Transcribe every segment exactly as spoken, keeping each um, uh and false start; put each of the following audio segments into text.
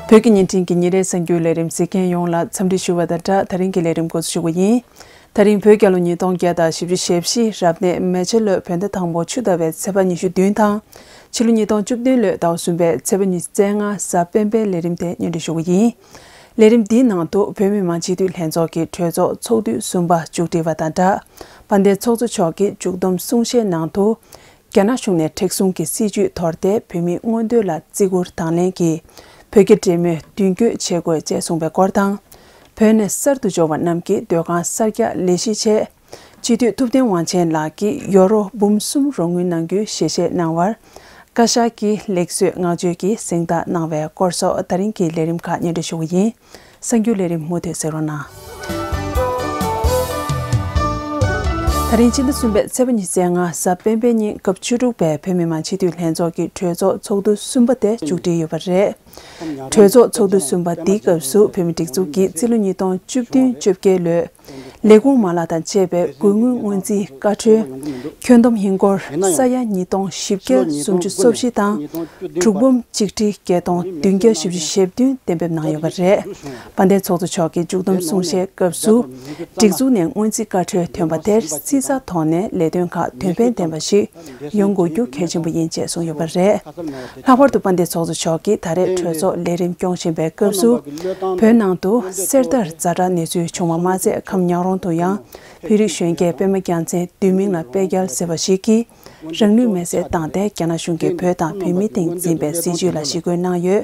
བོད་ཀྱི་བརྙན་འཕྲིན་གྱི་ཉིན་རེའི་གསར་འགྱུར་ལས་རིམ་གཟིགས་མཁན་ཡོངས་ལ་འཚམས་འདྲི་ཞུ་བ་དང་སྦྲགས། ད་རིང་གི་ལས་རིམ་འགོ་འཛུགས་ཞུ་གི་ཡིན། ད་རིང་བོད་རྒྱལ་ལོ་ཉིས་སྟོང་བརྒྱ་དང་བཞི་བཅུ་ཞེ་བཞི་རབ་གནས་མེ་བྱ་ལོའི་བོད་ཟླ་དང་པོ་ཆུ་ཟླ་བའི་ཚེས་པ་ཉི་ཤུ་བདུན་དང་། ཕྱི་ལོ་ཉིས་སྟོང་བཅུ་བདུན་ལོའི་ཟླ་བ་གསུམ་པའི་ཚེས་པ་ཉི་ཤུ་རྩ་ལྔ་གཟའ་སྤེན་པའི་ལས་རིམ་དེ་སྙན་སྒྲོན་ཞུ་གི་ཡིན། ལས་རིམ་འདིའི་ནང་དུ་བོད་མི་མང་སྤྱི་འཐུས་ལྷན་ཚོགས་ཀྱི་གྲོས་ཚོགས་ཚོགས་དུས་གསུམ་པ་མཇུག་སྒྲིལ་བ་དང་སྦྲགས། དཔལ་ལྡན་ཚོགས་གཙོ་མཆོག་གིས་མཇུག་བསྡོམས་གསུང་བཤད་ནང་དུ། རྒྱ་ནག་གཞུང་ནས་མཁྲེགས་བཟུང་གི་སྲིད་བྱུས་དོར་ཏེ་བོད་མིའི་མངོན་འདོད་ལ་བརྩི་བཀུར་དང་ལེན་གྱིས་བོད་རྒྱ་འབྲེལ་མོལ་མདུན་སྐྱོད་བྱེད་དགོས་ཅེས་གསུངས་པའི་སྐོར་དང་། བོད་ནས་གསར་དུ་འབྱོར་བ་རྣམས་ཀྱིས་སྡོད་ཁང་གསར་རྒྱག་ལས་གཞི་ཆེད། སྤྱི་འཐུས་ཐུབ་བསྟན་དབང་ཆེན་ལགས་ཀྱིས་ཡོ་རོབ་འབུམ་གསུམ་རོགས་དངུལ་གནང་རྒྱུའི་ཞལ་བཞེས་གནང་བར། བཀའ་ཤག་གིས་ལེགས་གསོལ་བསྔགས་བརྗོད་ཀྱི་གཟེངས་རྟགས་གནང་བའི་སྐོར་སོགས་ད་རིང་གི་ལས་རིམ་ཁག་སྙན་སྒྲོན་ཞུ་གི་ཡིན། གསར་འགྱུར་ལས་རིམ་མུ་མཐུད་གཟིགས་རོགས་གནང་། ད་རིང་སྤྱི་ཟླ་གསུམ་པའི་ཚེས་པ་ཉི་ཤུ་རྩ་ལྔ་གཟའ་སྤེན་པའི་ཉིན་སྐབས་བཅུ་དྲུག་པའི་བོད་མི་མང་སྤྱི་འཐུས་ལྷན་ཚོགས་ཀྱི་གྲོས་ཚོགས་ཚོགས་དུས་གསུམ་པ་དེ་མཇུག་སྒྲིལ་ཡོད་པ་རེད། གྲོས་ཚོགས་ཚོགས་དུས་གསུམ་པ་འདིའི་སྐབས་སུ་བོད་མིའི་སྒྲིག་འཛུགས་ཀྱིས་རྩིས་ལོ་ཉིས་སྟོང་བཅུ་བདུན་བཅོ་བརྒྱད་ལོའི་ལས་ཁུངས་མ་ལག་དང་བཅས་པའི་དགོས་དངུལ་སྔོན་རྩིས་བཀའ་འཁྲོལ། ཁྱོན་བསྡོམས་ཧིན་སྒོར་ས་ཡ་ཉིས་སྟོང་བཞི་བརྒྱ་སུམ་ཅུ་སོ་བཞི་དང་། དྲུག་འབུམ་གཅིག་ཁྲི་བརྒྱད་སྟོང་བདུན་བརྒྱ་བཞི་བཅུ་ཞེ་བདུན་གཏན་འབེབས་གནང་ཡོད་པ་རེད། དཔལ་ལྡན་ཚོགས་གཙོ་མཆོག་གིས་མཇུག་བསྡོམས་གསུང་བཤད་སྐབས་སུ། སྒྲིག་འཛུགས་ནས་སྔོན་རྩིས་བཀའ་འཁྲོལ་ཐོན་པ་དེར་རྩིས་ས་ཐོག་ནས་ལས་དོན་ཁག་དོན་ཕན་ལྡན་པ་ཞིག་ཡོང་དགོས་རྒྱུ་གལ་ཆེན་པོ་ཡིན་ཅེས་གསུངས་ཡོད་པ་རེད། ལྷག་པར་དུ་དཔལ་ལྡན་ཚོགས་གཙོ་མཆོག་གིས་ད་རེས་གྲོས་ཚོགས་ལས་རིམ་སྐྱོང་བཞིན་པའི་སྐབས་སུ། བོད་ནང་དུ་གསེར་ཐར་ཛ་དྲག་གནས་ཚུལ་བྱུང་བ་མ་ཟད། ཁམས་ཉག་རོང་དུ་ཡང་བོད་རིགས་གཞོན་སྐྱེས་པད་མ་རྒྱལ་མཚན་བསྡུས་མིང་ལ་དཔལ་རྒྱལ་ཟེར་བ་ཞིག་གིས། རང་ལུས་མེར་སྲེག་བཏང་སྟེ་རྒྱ་ནག་གཞུང་གིས་བོད་དང་བོད་མིའི་སྟེང་འཛིན་པའི་སྲིད་བྱུས་ལ་ཞི་རྒོལ་གནང་ཡོད།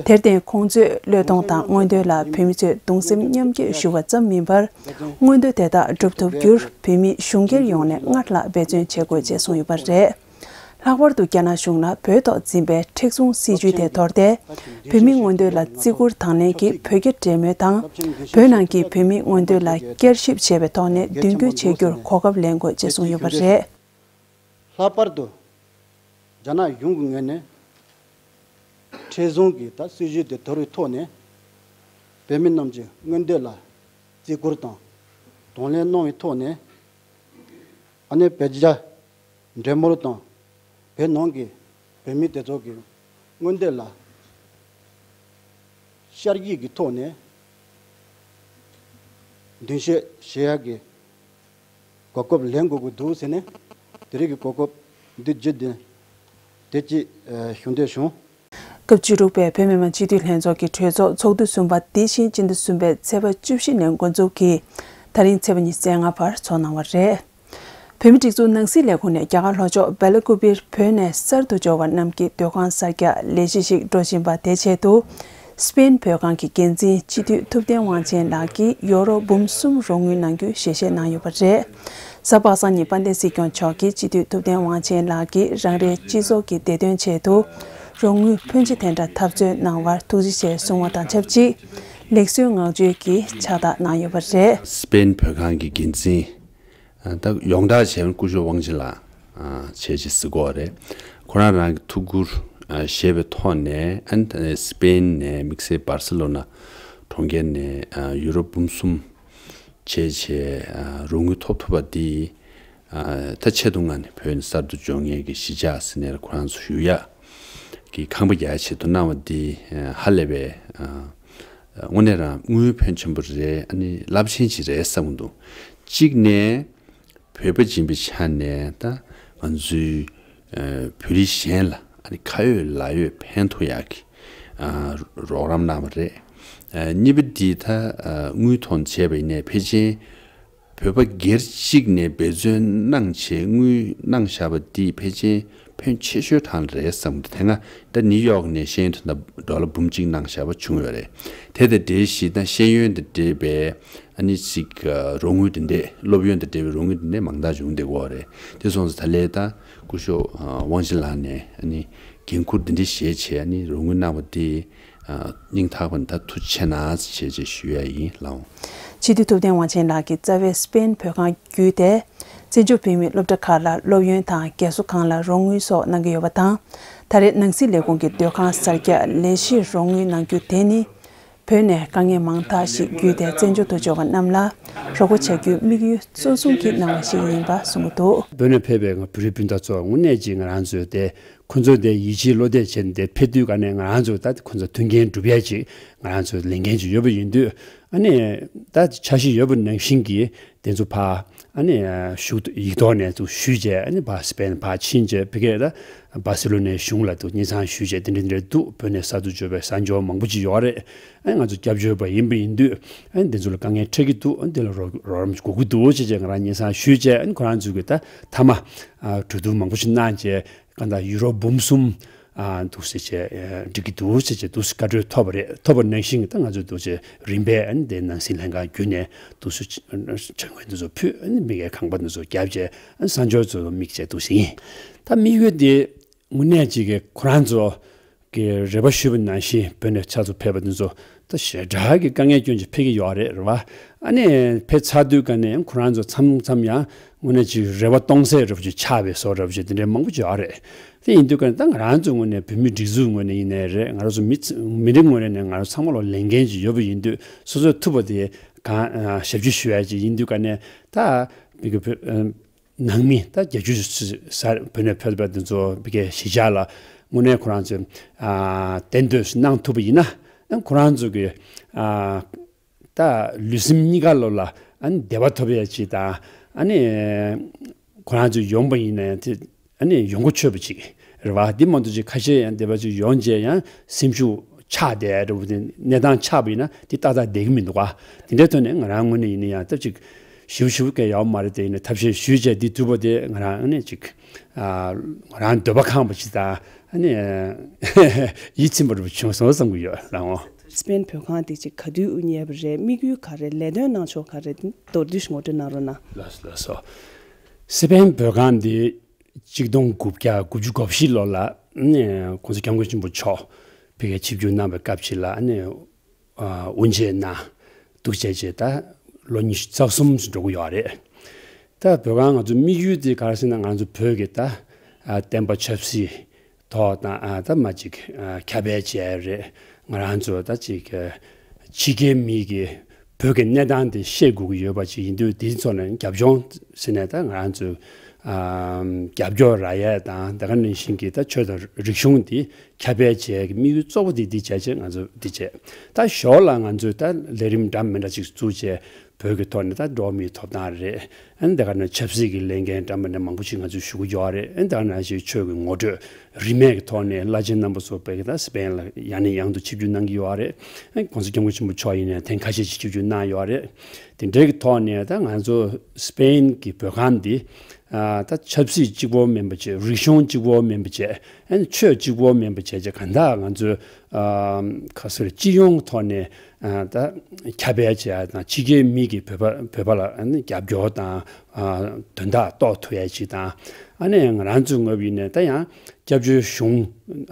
དེར་བརྟེན་ཁོང་ཚོས་བློས་གཏོང་དང་མངོན་འདོད་ལ་བོད་མི་ཚོས་གདུང་སེམས་མཉམ་སྐྱེད་ཞུ་བ་ཙམ་མིན་པར། མངོན་འདོད་དེ་དག་སྒྲུབ་ཐུབ་རྒྱུར་བོད་མི་གཞུང་སྒེར་ཡོངས་ནས་སྔར་ལྷག་འབད་བརྩོན་བྱེད་དགོས་ཅེས་གསུངས་ཡོད་པ་རེད། ལྷག་པར་དུ་རྒྱ་ནག་གཞུང་ལ་བོད་ཐོག་འཛིན་པའི་མཁྲེགས་བཟུང་སྲིད་བྱུས་དེ་དོར་ཏེ། བོད་མིའི་མངོན་འདོད་ལ་བརྩི་བཀུར་དང་ལེན་གྱིས་བོད་རྒྱ་འབྲེལ་མོལ་དང་། བོད་ནང་གི་བོད་མིའི་མངོན་འདོད་ལ་བསྐྱར་ཞིབ་བྱས་པའི་ཐོག་ནས་མདུན་སྐྱོད་བྱེད་རྒྱུར་གོ་སྐབས་ལེན་དགོས་ཅེས་གསུངས་ཡོད་པ་རེད། ལྷག་པར་དུ་རྒྱ་ནག་གཞུང་གི་ངོས་ནས་མཁྲེགས་བཟུང་གི་ད་སྲིད་བྱུས་དེ་དོར་བའི་ཐོག་ནས་བོད་མི་རྣམས་ཀྱི་མངོན་འདོད་ལ་བརྩི་བཀུར་དང་གདོང་ལེན་གནང་བའི་ཐོག་ནས། ཨ་ནེ་བོད་རྒྱ་འབྲེལ་མོལ་དང་བོད་ནང་གི་བོད་མི་དེ་ཚོ་གི་མངོན་འདོད་ལ་ཤར་གྱི་གི་ཐོག་ནས་མདུན་སྐྱོད་བྱེད་ཡག་གི་གོ་སྐབས་ལེན་དགོས་ཀྱི་འདུག་ཟེར་ནས་དེ་རིང་གི་གོ་སྐབས་འདི་བརྒྱུད་དེ་དེ་གཅིག་ཞུ་འདོད་བྱུང་། སྐབས་བཅུ་དྲུག་པའི་བོད་མི་མང་སྤྱི་འཐུས་ལྷན་ཚོགས་ཀྱི་གྲོས་ཚོགས་ཚོགས་དུས་གསུམ་པ་འདི་བཞིན་སྤྱི་ཟླ་གསུམ་པའི་ཚེས་པ་བཅུ་བཞི་ནས་འགོ་འཛུགས་ཀྱིས་ད་རིང་ཚེས་པ་ཉི་ཤུ་རྩ་ལྔ་བར་འཚོགས་གནང་བ་རེད། བོད་མིའི་སྒྲིག་འཛུགས་ནང་སྲིད་ལས་ཁུངས་ནས་རྒྱ་གར་ལྷོ་ཕྱོགས་སྦེལ་ཀུ་པིར་བོད་ནས་གསར་དུ་འབྱོར་བ་རྣམས་ཀྱི་སྡོད་ཁང་གསར་རྒྱག་ལས་གཞི་ཞིག་འགྲོ་བཞིན་པ་དེ་ཆེད་དུ། སི་པེན་བོད་ཁང་གི་འགན་འཛིན་སྤྱི་འཐུས་ཐུབ་བསྟན་དབང་ཆེན་ལགས་ཀྱིས་ཡོ་རོབ་འབུམ་གསུམ་རོགས་དངུལ་གནང་རྒྱུའི་ཞལ་བཞེས་གནང་ཡོད་པ་རེད། གཟའ་པ་སངས་ཉིན་དཔལ་ལྡན་སྲིད་སྐྱོང་མཆོག་གིས་སྤྱི་འཐུས་ཐུབ་བསྟན་དབང་ཆེན་ལགས་ཀྱིས་རང་རེའི་སྤྱི་ཚོགས་ཀྱི་བདེ་དོན་ཆེད་དུ་རོགས་དངུལ་ཕོན་ཆེ་དེ་འདྲ་འཐབ་རྩོད་གནང་བར་ཐུགས་རྗེ་ཆེ་གསུང་བ་དང་ཆབས་ཅིག་ལེགས་གསོལ་བསྔགས་བརྗོད་ཀྱི་ཕྱག་རྟགས་གནང་ཡོད་པ་རེད། སི་པེན་བོད་ཁང་གི་འགན་འཛིན། ད་ཡོངས་གྲགས་བྱས་ན་སྐུ་ཞབས་དབང་ཆེན་ལགས་བྱས་རྗེས་གཟིགས་གོ་རེད། ཁོ་རང་རང་གི་ཐུགས་ཁུར་བཞེས་པའི་ཐོག་ནས་ཨ་ནི་སི་པེན་ནས་དམིགས་བསལ་སྦར་སི་ལོ་ན་གྲོང་ཁྱེར་ནས་ཡུ་རོབ་འབུམ་གསུམ་བྱས་བྱས་རོགས་དངུལ་ཐོབ་ཐུབ་པ་འདི་ད་ཆེད་དུ་ང་ནི་བོད་ནས་གསར་དུ་འབྱོར་མཁན་གྱི་གཞིས་ཆགས་ཟེར་ནས་ཁོ་རང་ཚོ་བཞུགས་ཡག་གི་ཁང་པ་རྒྱག་ཆེད་དུ་གནང་བ་འདི་ཧ་ལས་པའི་དངོས་གནས་རང་དངུལ་ཕོན་ཆེན་པོ་རེད། ཨ་ནི་རླབས་ཆེན་ཅིག་རེད་བསམ་གྱི་འདུག་གཅིག་ནས་བོད་པ་ཡིན་པའི་ཆ་ནས་ད་ང་ཚོའི་བོད་རིགས་གཞན་ལ་ཨ་ནི་ཁ་ཡོད་ལག་ཡོད་ཕན་ཐོགས་ཡག་གི་རོགས་རམ་གནང་བ་རེད། གཉིས་པ་འདི་ད་དངུལ་ཐོག་ནས་བྱས་པ་ཡིན་ནའི་ཕལ་ཆེར་བོད་པ་སྒེར་གཅིག་ནས་འབད་བརྩོན་གནང་བྱས་དངུལ་གནང་བཞག་པ་འདི་ཕལ་ཆེར་ཕོན་ཆེ་ཤོས་གྲས་རེད་བསམ་གྱི་འདུག་དེ་སྔ་ད་ནིའུ་ཡོག་ནས་ཤེས་ཡོན་ཐོག་ནས་ཌོ་ལར་འབུམ་གཅིག་གནང་བཞག་པ་བྱུང་ཡོད་རེད། དེ་དང་འབྲེལ་གཞི་ད་ཤེས་ཡོན་དང་འབྲེལ་བའི་ཨ་ནི་ཅིག་རོགས་དངུལ་དེ་འདྲས་སློབ་ཡོན་དང་འབྲེལ་བའི་རོགས་དངུལ་དེ་འདྲས་མང་དག་བྱུང་བསྡད་ཀྱི་ཡོད་རེད། དེ་སོང་ཙང་ད་ལན་ད་སྐུ་ཞབས་དབང་ཆེན་ལགས་ནས་ཨ་ནི་འགན་ཁུར་དེ་འདྲས་བཞེས་བྱས་ཨ་ནི་རོགས་དངུལ་གནང་བ་དེ་སྙིང་ཐག་པ་ནས་ད་ཐུགས་རྗེ་ཆེ་གནང་ཞེས་ཞེས་ཞུ་ཡ་ཡིན་ལགས། སྤྱི་འཐུས་ཐུབ་བསྟན་དབང་ཆེན་ལགས་ཀྱིས་རྩ་བའི་སི་པེན་བོད་ཁང་བརྒྱུད་དེ། བཙན་བྱོལ་བོད་མིའི་སློབ་གྲྭ་ཁག་ལ་སློབ་ཡོན་དང་རྒས་གསོ་ཁང་ལ་རོགས་དངུལ་སོགས་གནང་གི་ཡོད་པ་དང་། ད་རེས་ནང་སྲིད་ལས་ཁུངས་ཀྱི་སྡོད་ཁང་གསར་རྒྱག་ལས་གཞིར་རོགས་དངུལ་གནང་རྒྱུ་དེ་ནི། བོད་ནས་དཀའ་ངལ་མང་དག་ཞིག་བརྒྱུད་དེ་བཙན་བྱོལ་དུ་འབྱོར་བ་རྣམས་ལ་རོགས་པ་བྱ་རྒྱུའི་དམིགས་ཡུལ་གཙོ་བཟུང་གིས་གནང་བ་ཞིག་ཡིན་པ་གསུངས་འདུག་བོད་ནས་ཕེབས་པའི་ང་བོད་རིགས་སྤུན་ཟླ་ཚོ་དངོས་གནས་ཀྱིས་ང་རང་ཚོའི་དེ། ཁོ་ཚོ་དེ་ཡིད་ཆེས་བློ་གཏད་བྱས་ནས་དེ་ཕེབས་དུས་ག་ནས་ང་རང་ཚོ་ད་ཁོ་ཚོ་མཐུན་རྐྱེན་སྒྲུབ་ཡས་ཅིག་ང་རང་ཚོ་ལས་འགན་ཅིག་ཡོད་པ་ཡིན་དུས། ཨ་ནི་ད་འཆར་གཞི་ཡོད་པ་ནང་བཞིན་གྱི་དེ་ཚོ་ཕར་ཨ་ནི་ཞུ་ཡིག་ཐོག་ནས་ཚུར་ཞུས་བྱས། ཨ་ནི་ཕར་སི་པེན་ཕར་ཕྱིན་བྱས། ཕ་གིར་ད་སྦར་སེ་ལོ་ནའི་གཞུང་ལ་ཚུར་སྙན་སེང་ཞུས་བྱས། དེ་འདྲ་དེ་འདྲ་འདུག་བོད་ནས་གསར་དུ་འབྱོར་བའི་གསར་འབྱོར་མང་པོ་ཅིག་ཡོད་རེད། ཨ་ནི་ང་ཚོ་སྐྱབས་བཅོལ་བ་ཡིན་པ་ཡིན་དུས། ཨ་ནི་དེ་ཚོ་ལ་དཀའ་ངལ་འཕྲད་ཀྱི་འདུག་ཨ་ནི་དེ་ལ་རོགས་རོགས་རམ་དགོས་ཀྱི་འདུག་ཅེས་བྱས་ང་རང་སྙན་སེང་ཞུས་བྱས། ཨ་ནི་ཁོ་རང་ཚོས་ཀྱི་ད་མཐའ་མ་ཨ་གྲོས་བསྡུར་མང་པོ་ཞིག་གནང་བྱས། གང་ལྟར་ཡུ་རོ་འབུམ་གསུམ་ཨ་འདུག་སེ་བྱས། ཨ་འགྲིག་གི་འདུག་ཅེས་བྱས་འདུག་སེ་བཀའ་འཁྲོལ་ཐོབ་པ་རེད། ཐོབ་པ་ནང་བཞིན་གྱི་ད་ང་ཚོས་འདུག་སེ་རིམ་པས་ཨ་ནི་དེ་ནང་སྲིད་ལྷན་ཁང་བརྒྱུད་ནས་འདུག་སེ་ཕྱག་འགན་འདི་ཚོ་ཕུལ། ཨ་ནི་དམིགས་ཡུལ་ཁང་པ་འདི་ཚོ་བརྒྱབ་བྱས། ཨ་ནི་གསར་འབྱོར་ཚོ་དམིགས་བྱས་འདུག་སེ་ཡིན། ད་དམིགས་ཡུལ་འདི་དངོས་གནས་ཅིག་གི་ཁོ་རང་ཚོ་གི་རེ་བ་ཞུས་པ་ནང་བཞིན་བོད་ནས་ཆ་ཚང་ཕེབས་པ་འདི་ཚོ་ད་ཞེ་དྲག་གི་དཀའ་ངལ་སྐྱོན་ཅིག་ཕེབས་ཀྱི་ཡོད་རེད། རེད་བ། ཨ་ནི་ཕེབས་ཚར་དུས་ག་ནས་ཡང་ཁོ་རང་ཚོ་མཚམས་མཚམས་ཡང་དངོས་གནས་ཅིག་རེ་བ་སྟོང་ཟད་འདྲ་པོ་ཅིག་ཆགས་པའི་བཟོ་འདྲ་པོ་ཅིག་དེ་འདྲའི་མང་པོ་ཅིག་ཡོད་རེད། དེ་ཡིན་དུས་ག་ནས་ད་ང་རང་ཚོའི་ངོས་ནས་བོད་མིའི་སྒྲིག་འཛུགས་ངོས་ནས་ཡིན་ནའི་རེད། ང་རང་ཚོ་མི་ཚ་མི་རིགས་ངོས་ནས་ནས་ང་རང་ཚང་མ་ལ་ལས་འགན་ཅིག་ཡོད་པ་ཡིན་དུས། སོ་སོས་ཐུབ་པ་དེ་གང་ཨ་ཞབས་ཕྱི་ཞུ་ཡ་ཅིག་ཡིན་དུས་ག་ནས་ད་བི་གི་བོད་ཨ་ནང་མི་ད་བརྒྱད་ཅུ་ཙམ་བོད་ནས་ཕེབས་པ་འདི་ཚོ་བི་གའི་གཞིས་ཆགས་ལ་དངོས་གནས་ཁོ་རང་ཚོས་ཨ་གདན་འདྲེན་གནང་ཐུབ་པ་ཡིན་ན། ཨ་ཁོ་རང་ཚོ་གི་ཨ་ད་ལུས་སེམས་གཉིས་ཀ་ལོ་ལ་ཨ་ནི་བདེ་བ་ཐོབ་ཡ་ཅིག་དང་། ཨ་ནི་ཁོ་རང་ཚོ་ཡོང་པ་ཡིན་ན་ཡང་དེ་ཨ་ནི་ཡོང་གོ་ཆོད་པ་ཅིག་རེད་བ། འདི་མ་གཏོགས་ཅིག་ཁ་ཤས་ཡང་སྡེ་པ་ཅིག་ཡོང་རྗེས་ཡང་སེམས་ཤུགས་ཆག་བསྡད་འདྲ་པོ་དེ་གནས་སྟངས་ཆགས་པ་ཡིན་ན་དེ་ཏག་ཏག་བསྡད་ཀྱི་མི་འདུག་ག་དེ་འདྲའི་ཐོག་ནས་ང་རང་ངོས་ནས་ཡིན་ན་ཡང་སྟབས་ཅིག་ཞིབ་ཞིབ་ག་ཡོད་མ་རེད། དེ་ཡིན་ན་ཐབས་ཤེས་ཞུས་བྱས་འདི་ཐུབ་པ་དེ་ང་རང་ཨ་ནི་ཅིག་ཨ་ང་རང་འདོད་པ་ཁེངས་པ་ཅིག་དང་། ཨ་ནི་ཡིད་ཚིམ་པ་འདྲ་པོ་བྱུང་སོང་བསམ་གྱི་ཡོད་ལགས་འོང་། སི་པེན་བོད་ཁང་དེ་ཅིག་ག་དུས་དབུ་བརྙེས་པ་རེད། དམིགས་ཡུལ་ག་རེ། ལས་དོན་གནང་ཕྱོགས་ག་རེ། མདོར་བསྡུས་ཤིག་ངོ་སྤྲོད་གནང་རོགས་གནང་། ལགས་སོ་ལགས་སོ། སི་པེན་བོད་ཁང་འདི་གཅིག་སྟོང་དགུ་བརྒྱ་དགུ་བཅུ་གོ་བཞི་ལོ་ལ་ནས་༸གོང་ས་༸སྐྱབས་མགོན་ཆེན་པོ་མཆོག་ཕ་གིར་ཆིབས་བསྒྱུར་གནང་བའི་སྐབས་ཤིག་ལ་ནས་ཨ་དབུ་འབྱེད་གནང་འདུག་བྱས་བྱས་ད་ལོ་ཉི་ཤུ་རྩ་གསུམ་ཙམ་འགྲོ་གི་ཡོད་རེད། ད་བོད་ཁང་ང་ཚོ་དམིགས་ཡུལ་དེ་ག་རེ་ཟེར་ན། ང་ཚོ་བོད་ཀྱི་ད་ཨ་བསྟན་པ་ཆབ་སྲིད་ཐོག་དང་ཨ་ད་མ་ཅིག་ཨ་ཁྱབ་སྤེལ་བྱས་རེད། ང་རང་ཚོ་ད་ཅིག་ཨ་ཕྱི་རྒྱལ་མི་གིས་བོད་ཀྱི་གནས་སྟངས་དེ་ཤེས་དགོས་ཀྱི་ཡོད་པ་ཅིག་ཡིན་དུས། དེའི་ཐོག་ནས་རྒྱབ་ལྗོངས་ཟེར་ནས་ད་ང་རང་ཚོས་ཨ་རྒྱབ་སྐྱོར་རག་ཡས་དང་། དེ་ག་ནང་བཞིན་གྱི་ད་ཆོས་དང་རིག་གཞུང་དེ་ཁྱབ་སྤེལ་བྱེད་ཀྱི་དམིགས་ཡུལ་གཙོ་བོ་དེ་འདི་བྱས་བྱས་ང་ཚོ་འདི་བྱས། ད་ཞོར་ལ་ང་ཚོས་ད་ལས་རིམ་འདྲ་མི་འདྲ་ཅིག་བཙུགས་བྱས། བོད་ཀྱི་ཐོག་ནས་ད་འགྲོ་བ་མིའི་ཐོབ་ཐང་རེད། ཨ་ནི་དེ་ག་ནས་ཆབ་སྲིད་ཀྱི་ལས་འགན་འདྲ་མི་འདྲ་མང་པོ་ཞིག་ང་ཚོས་ཞུ་གི་ཡོད་རེད། ཨ་ནི་དེ་ག་ནང་བཞིན་ཆོས་ཀྱི་ངོ་སྤྲོད་རིས་མེད་ཀྱི་ཐོག་ནས་བླ་ཆེན་རྣམ་པ་ཚོ་བོད་ཀྱི་ད་སི་པེན་ལ་ཡང་ནས་ཡང་དུ་ཆིབས་བསྒྱུར་གནང་གི་ཡོད་རེད། ཨ་ནི་༸གོང་ས་༸སྐྱབས་མགོན་ཆེན་པོ་མཆོག་ཡིན་ནའི་ཐེངས་ཁ་ཤས་ཤིག་ཆིབས་བསྒྱུར་གནང་ཡོད་རེད། དེ་འདྲའི་གི་ཐོག་ནས་ད་ང་ཚོ་སི་པེན་གྱི་བོད་ཁང་འདི་ཨ་ད་ཆབ་སྲིད་གཅིག་པོ་མིན་པ་བྱས། རིག་གཞུང་གཅིག་པོ་མིན་པ་བྱས། ཨ་ནི་ཆོས་གཅིག་པོ་མིན་པ་བྱས་བྱས། གང་ལྟར་ང་ཚོས་ཨ་ག་ཟེར། སྤྱི་ཡོངས་ཐོག་ནས་ཨ་ད་ཁྱབ་སྤེལ་བྱེད་ཡ་དང་། ཕྱི་རྒྱལ་མི་གིས་བོད་པ་བོད་པ་ལ་ཨ་ནི་རྒྱབ་སྐྱོར་དང་ཨ་དོན་དག་རྟོགས་ཐུབ་ཡ་ཅིག་དང་། ཨ་ནི་ང་རང་ཚོའི་ངོས་ཡིན་ནའི་ད་ཡང་སྐྱབས་བཅོལ་གཞུང་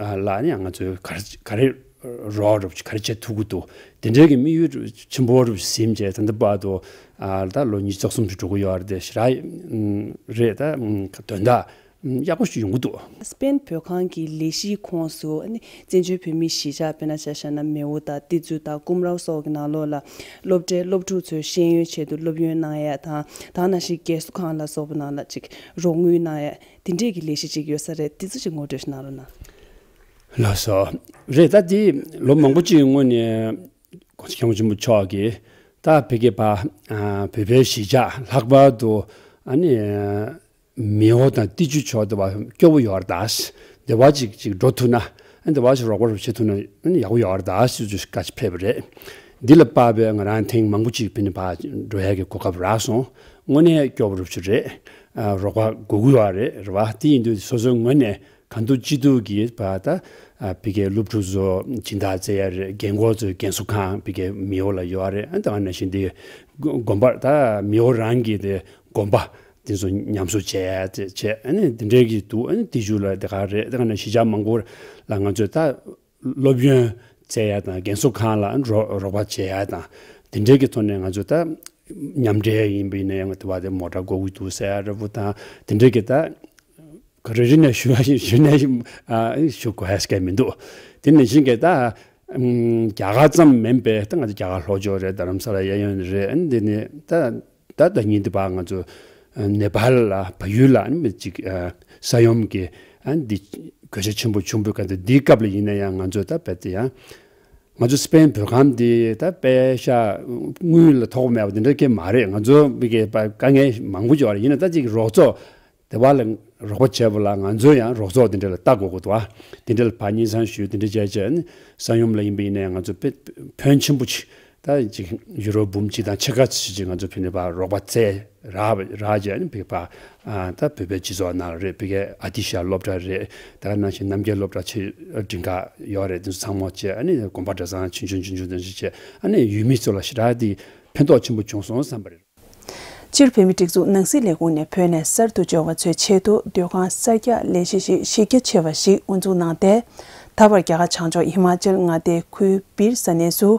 ལ་ཨ་ནི་ང་ཚོས་ག་རེ་ག་རེ་རོགས་རོགས་ག་རེ་བྱེད་ཐུབ་ཀྱི་འདུག་དེ་འདྲའི་གི་དམིགས་ཡུལ་ཆེན་པོ་རུ་ཟིན་བྱས། ད་ལྟ་བར་དུ་ཨ་ད་ལོ་ཉི་ཤུ་རྩ་གསུམ་ཙམ་འགྲོ་གི་ཡོད་རེད། དེ་ཞེ་དྲག་རེད། ད་དོན་དག་ཡག་པོ་ཞིག་ཡོང་གི་འདུག་སི་པེན་བོད་ཁང་གི་ལས་གཞིའི་ཁོངས་སུ་ཨ་ནི་བཙན་བྱོལ་བོད་མིའི་གཞིས་ཆགས། དཔེར་ན་ཆ་བཞག་ན་མེའོ་དང་ཏི་ཛུ་དང་ཀུམ་རའོ་སོགས་ཀྱི་ནང་ལོགས་ལ་སློབ་གྲྭའི་སློབ་ཕྲུག་ཚོའི་ཤེས་ཡོན་ཆེད་དུ་སློབ་ཡོན་གནང་ཡ་དང་། ད་ག་ནང་བཞིན་རྒས་གསོ་ཁང་ལ་སོགས་པ་ནང་ལ་ཅིག་རོགས་དངུལ་གནང་ཡ། དེ་འདྲས་ཀྱི་ལས་གཞི་ཅིག་ཡོད་ས་རེད། དེ་ཚོ་ཅིག་ངོ་སྤྲོད་ཞིག་གནང་རོགས་གནང་། ལགས་སོ། རེད། ད་དེ་ལོ་མང་པོ་ཅིག་སྔོན་ནས་༸གོང་ས་༸སྐྱབས་མགོན་ཆེན་པོ་མཆོག་གིས་ད་ཕ་གི་ཕར་ཨ་བོད་པའི་གཞིས་ཆགས་ལྷག་པར་དུ་ཨ་ནི་མེའོ་དང་ཏི་ཛུ་ཕྱོགས་དེ་བ་སྐྱོ་བོ་ཡོད་རེད་ད། དེ་བ་ཅིག་ཅིག་འགྲོ་ཐུབ་ན། ཨ་དེ་བ་ཅིག་རོགས་པ་རོགས་བྱེད་ཐུབ་ན་ཨ་ནི་ཡག་པོ་ཡོད་རེད་ད་ཞུ་རྒྱུ་བཀའ་ཅིག་ཕེབས་པ་རེད། འདི་ལ་དཔག་པའི་ང་རང་ཐེངས་མང་པོ་ཅིག་ཕ་གི་ཕར་འགྲོ་ཡ་གི་གོ་སྐབས་རག་སོང་། དངོས་གནས་སྐྱོ་བོ་རོགས་བྱེད་རེད། ཨ་རོགས་པ་དགོས་ཀྱི་ཡོད་རེད། རེད་བ། དེ་ཡིན་དུས་སོ་སོའི་ངོས་ནས་གང་ཐུབ་ཅི་ཐུབ་ཀྱིས་ཕར་ད་ཨ་ཕ་གིའི་སློབ་ཕྲུག་ཚོ་སྦྱིན་བདག་བཙལ་ཡ་རེད། རྒན་འཁོགས་ཚོའི་རྒན་གསོ་ཁང་ཕ་གིའི་མེའོ་ལ་ཡོད་རེད། ཨ་ད་ག་ནང་བཞིན་དེ་དགོན་པ་ད་མེའོ་རང་གི་དེ་དགོན་པ་དེ་ཚོ་ཉམས་གསོ་བྱས་ཡ་དེ་བྱས། ཨ་ནི་དེ་འདྲའི་གི་འདུག་ཨ་ནི་ཏི་ཛུ་ལ་དེ་ག་རེད། དེ་ག་ནང་གཞིས་ཆགས་མང་པོ་ལ་ང་ཚོས་ད་སློབ་ཡོན་བཙལ་ཡ་དང་། རྒན་གསོ་ཁང་ལ་རོགས་རོགས་པ་བྱེད་ཡ་དང་། དེ་འདྲའི་གི་ཐོག་ནས་ང་ཚོས་ད་མཉམ་འབྲེལ་ཡིན་པ་ཡིན་ན་ཡང་དེ་བ་དེ་མོ་ཊ་དགོས་ཀྱི་འདུག་ཟེར་ཡ་འདྲ་པོ་དང་། དེ་འདྲའི་གི་ད་ག་རེ་རེ་ནས་ཞུ་ཞུ་ནས་ཨ་ཞུ་དགོས་ཡ་ཞིག་མི་འདུག་དེ་ནང་བཞིན་གྱི་ད་ཨམ་རྒྱ་གར་ཙམ་མིན་པའི་ད་ང་ཚོ་རྒྱ་གར་ལྷོ་ཕྱོགས་རེད། རྡ་རམ་ས་ལ་གཡས་གཡོན་རེད། ཨ་ནི་འདི་ནས་ད་ད་ད་ཉིན་འདི་བར་ང་ཚོ་ཨ་ནེ་པཱལ་ལ་བལ་ཡུལ་ལ་ཨ་ནི་ཅིག་ཨ་ས་ཡོམ་གྱི་ཨ་ནི་འདི་ གོད་ཆག་ཆེན་པོ་བྱུང་བའི་སྐབས་དེ། འདིའི་སྐབས་ལ་ཡིན་ན་ཡང་ང་ཚོས་ད་རྦད་དེ་ཡང་ང་ཚོ་སི་པེན་བོད་ཁང་འདི་ད་པེ་ཤ་དངུལ་ལ་ཐོགས་མེད་པ་འདི་འདྲ་གང་མ་རེད། ང་ཚོ་མི་གི་དཀའ་ངལ་མང་པོ་ཡོད་རེད། ཡིན་ན་ད་ཅིག་རོགས་ཚོགས་དེ་བ་ལ་རོགས་པ་བྱས་པ་ལ་ང་ཚོས་ཡང་རོགས་ཚོགས་དེ་འདྲ་ལ་ལྟ་དགོས་ཀྱི་འདུག་ཨ། དེ་འདྲ་ལ་ཕར་སྙན་སེང་ཞུས། དེ་འདྲ་བྱས་བྱས་ནས་ས་ཡོམ་ལ་ཡིན་པ་ཡིན་ན་ཡང་ང་ཚོ་དཔེ་ཕོན་ཆེན་པོ་ཅིག་ད་ཅིག་ཡུ་རོ་འབུམ་གཅིག་དང་ཕྱེད་ཀ་ཙམ་ཅིག་ང་ཚོ་ཕ་གི་ནས་ཕར་རོགས་པ་བཙལ་རག་རག་བྱས་ནས། ཕ་གི་ཕར་ཨ་ད་བོད་པའི་སྤྱི་ཚོགས་ནང་རེད། ཕ་གི་ཨ་ཏི་ཤ་སློབ་གྲྭ་རེད། ད་ག་ནང་བཞིན་རྣམ་རྒྱལ་སློབ་གྲྭ་ཆེ་འབྲིང་ཁག་ཡོད་རེད། དེ་ཚོ་ཚང་མ་བྱས། ཨ་ནི་དགོན་པ་གྲྭ་ཚང་ཆུང་ཆུང་ཆུང་ཆུང་དེ་ཚོ་བྱས། ཨ་ནི་ཡུལ་མི་ཚོ་ལ་ཞེ་དྲག་དེ་ཕན་ཐོགས་ཆེན་པོ་བྱུང་སོང་བསམ་པ་རེད། སྤྱིར་བོད་མིའི་སྒྲིག་འཛུགས་ནང་སྲིད་ལས་ཁུངས་ནས་བོད་ནས་གསར་དུ་འབྱོར་བ་ཚོའི་ཆེད་དུ་སྡོད་ཁང་གསར་རྒྱག་ལས་གཞི་ཞིག་གཞི་རྒྱ་ཆེ་བ་ཞིག་དབུ་འཛུགས་གནང་སྟེ། ད་བར་རྒྱ་གར་བྱང་ཕྱོགས་ཧི་མ་ཅལ་མངའ་སྡེའི་ཁུལ་སྦིར་ས་གནས་སུ་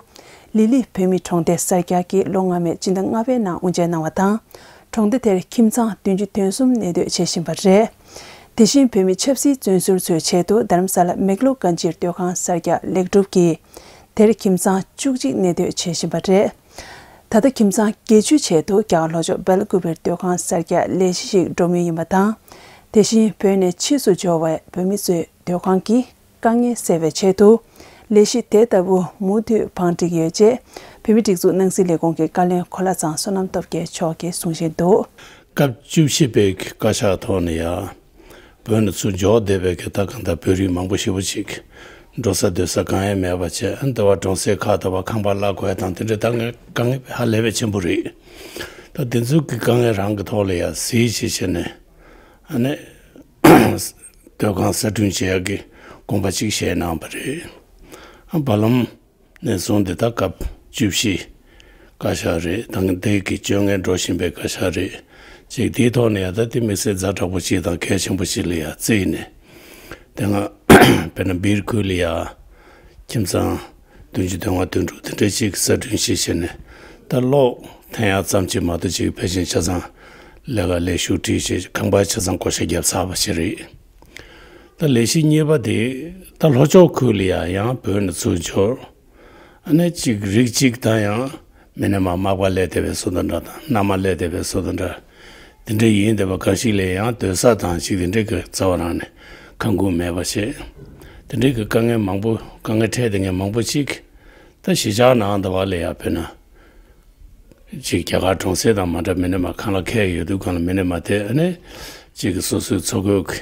ལི་ལི་བོད་མིའི་གྲོང་སྡེ་གསར་རྒྱག་གི་ལོ་སྔ་མའི་སྤྱི་ཟླ་ལྔ་པའི་ནང་དབུ་འབྱེད་གནང་བ་དང་། གྲོང་སྡེ་དེར་ཁྱིམ་ཚང་བདུན་ཅུ་དོན་གསུམ་གནས་སྡོད་བྱེད་བཞིན་པ་རེད། དེ་བཞིན་བོད་མི་ཆབ་སྲིད་བཙོན་ཟུར་ཚོའི་ཆེད་དུ་རྡ་རམ་ས་ལ་མེག་ལོ་གན་ཇིར་སྡོད་ཁང་གསར་རྒྱག་ལེགས་གྲུབ་ཀྱིས། དེར་ཁྱིམ་ཚང་བཅུ་གཅིག་གནས་སྡོད་བྱེད་བཞིན་པ་རེད། ད་ལྟ་ཁྱིམ་ཚང་བརྒྱད་ཅུའི་ཆེད་དུ་རྒྱ་གར་ལྷོ་ཕྱོགས་སྦེལ་ཀུ་པེར་སྡོད་ཁང་གསར་རྒྱག་ལས་གཞི་ཞིག་འགྲོ་མུས་ཡིན་པ་དང་། དེ་བཞིན་བོད་ནས་ཕྱིས་སུ་འབྱོར་བའི་བོད་མི་ཚོའི་སྡོད་ཁང་གི་དཀའ་ངལ་སེལ་བའི་ཆེད་དུ། ལས་གཞི་དེ་ལྟ་བུ་མུ་མཐུད་བང་སྒྲིག་ཡོད་ཅེས། བོད་མིའི་སྒྲིག་འཛུགས་ནང་སྲིད་ལས་ཁུངས་ཀྱི་བཀའ་བློན་གོ་ལ་ཚང་བསོད་ནམས་སྟོབས་རྒྱལ་མཆོག་གིས་གསུང་བཞིན་འདུག་སྐབས་བཅུ་བཞི་པའི་བཀའ་ཤག་ཐོག་ནས་ཡང་། བོད་ནས་ཚུར་འབྱོར་བསྡད་པའི་གི་ད་གང་ལྟར་བོད་རིགས་མང་པོ་ཞེ་པོ་ཅིག་འགྲོ་ས་སྡོད་ས་གང་ཡང་མེད་པ་བྱས། ཨ་ནི་ད་བར་གྲོང་གསེབ་ཁག་ད་བར་ཁང་པ་གླ་དགོས་དང་དེ་འདྲའི་ད་དཀའ་ངལ་ཧ་ལས་པའི་ཆེན་པོ་རེད། ད་དེ་ཚོའི་གི་དཀའ་ངལ་རང་གི་ཐོག་ལ་ཡང་གཟིགས་བྱས་བྱས་ནས། ཨ་ནི་སྡོད་ཁང་གསར་སྐྲུན་བྱེད་ཡག་གི་དགོངས་པ་ཅིག་བཞེས་གནང་བ་རེད། ཨ་བར་ལམ་ནས་བཟུང་སྟེ་ད་སྐབས་བཅུ་བཞི་བཀའ་ཤག་རེད། ད་འདི་གི་བཅོ་ལྔ་འགྲོ་བཞིན་པའི་བཀའ་ཤག་རེད། ཅིག་དེའི་ཐོག་ནས་ཡང་ད་དེ་དམིགས་བསལ་ཛ་དྲག་པོ་ཅིག་དང་གལ་ཆེན་པོ་ཅིག་ལ་ཡང་བརྩིས་ནས། དེ་སྔ་དཔེར་ན་སྦིར་ཁུལ་ལ་ཡང་ཁྱིམ་ཚང་བདུན་ཅུ་དོན་ལྔ་དོན་དྲུག་དེ་འདྲ་ཅིག་གསར་སྐྲུན་ཞིག་བྱས་ནས། ད་གློག་འཐེན་ཡག་ཙམ་ཅིག་མ་གཏོགས་ཅིག་ཕལ་ཆེར་ཆ་ཚང་ལས་ཀ་ལས་ཞུགས་བྲིས་བྱས། ཁང་པ་ཆ་ཚང་བགོ་བཤའ་བརྒྱབ་ཚར་བ་ཞིག་རེད། ད་ལས་གཞི་གཉིས་པ་དེ་ད་ལྷོ་ཕྱོགས་ཁུལ་ལ་ཡང་ཡང་བོད་ནས་ཚུར་འབྱོར། ཨ་ནི་གཅིག་རིགས་གཅིག་དང་ཡང་མི་ནས་མ་མག་པ་ལས་དེ་བས་སུ་དང་འདྲ་དང་མནའ་མ་ལས་དེ་བས་སུ་དང་འདྲ། དེ་འདྲ་ཡིན་བསྡད་པ་གང་ཞིག་ལས་ཡང་སྡོད་ས་དང་ཅིག་དེ་འདྲའི་གི་རྩ་བ་རང་ནས་ཁང་ཁུངས་མེད་པ་བྱས། དེ་འདྲའི་གི་དཀའ་ངལ་མང་པོ་དཀའ་ངལ་འཕྲད་བསྡད་མཁན་མང་པོ་ཅིག་ད་གཞིས་ཆགས་ནང་ད་བ་ལ་ཡ་དཔེར་ན། ཅིག་རྒྱ་གར་གྲོང་གསེབ་དང་མ་འདྲ་མི་ནས་མ་ཁང་གླ་ཁེལ་ཡོད་དུས་གང་ལ་མི་ནས་མ་དེ་ཨ་ནི། ཅིག་གི་སོ་སོའི་འཚོ་གོས་ཀྱི་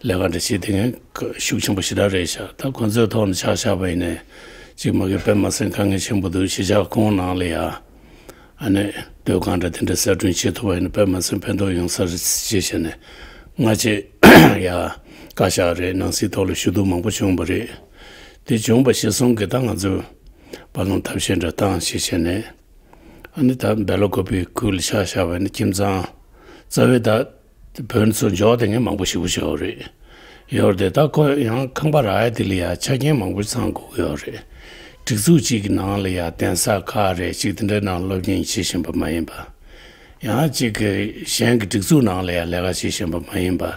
ལས་ཀ་འདྲ་བྱེད་དེ་མཁན་ཤུགས་ཆེན་པོ་ཞེ་དྲག་རེད་ཤག་ད་ཁོ་ཚོའི་ཐོག་ནས་ཆ་བཞག་པ་ཡིན་ནའི་ཅིག་མ་གི་དཔེ་མ་སྲིད་དཀའ་ངལ་ཆེན་པོ་འདུག་གཞིས་ཆགས་ཁོངས་ནང་ལ་ཡ། ཨ་ནི་སྡོད་ཁང་འདྲ་དེ་འདྲ་གསར་སྐྲུན་བྱེད་ཐུབ་པ་ཡིན་ན་དཔེ་མ་སྲིད་ཕན་ཐོགས་ཡོང་ས་རེད་ཅེས་བྱས་ནས་སྔ་རྗེས་ཡ་བཀའ་ཤག་རེད། ནང་སྲིད་ཐོག་ལ་ཞུ་གཏུག་མང་པོ་བྱུང་བ་རེད། དེ་བྱུང་བ་གཞིར་བཟུང་གི་ད་ང་ཚོས་བར་ལམ་ཐབས་ཤེས་འདྲ་བཏང་ཞེས་བྱས་ནས། ཨ་ནི་ད་སྦེ་ལ་ཀོ་པི་ཁུལ་ཆ་བཞག་པ་ཡིན་ན་ཁྱིམ་ཚང་རྩ་བའི་ད་བོད་ཚུར་འབྱོར་བསྡད་མཁན་མང་པོ་ཞེ་པོ་ཅིག་ཡོད་རེད། ཡོད་རེད། ད་ཁོ་ཡང་ཁང་པ་རག་ཡ་དེ་ལ་ཡ་ཆ་རྐྱེན་མང་པོ་ཚང་དགོས་ཀྱི་ཡོད་རེད། སྒྲིག་འཛུགས་གཅིག་གི་ནང་ལ་ཡ་གདན་ས་ཁག་རེད། གཅིག་དེ་འདྲའི་ནང་སློབ་གཉེར་བྱེད་བཞིན་པ་མ་ཡིན་པ། ཡང་གཅིག་གི་གཞན་གྱི་སྒྲིག་འཛུགས་ནང་ལ་ཡ་ལས་ཀ་བྱེད་བཞིན་པ་མ་ཡིན་པ།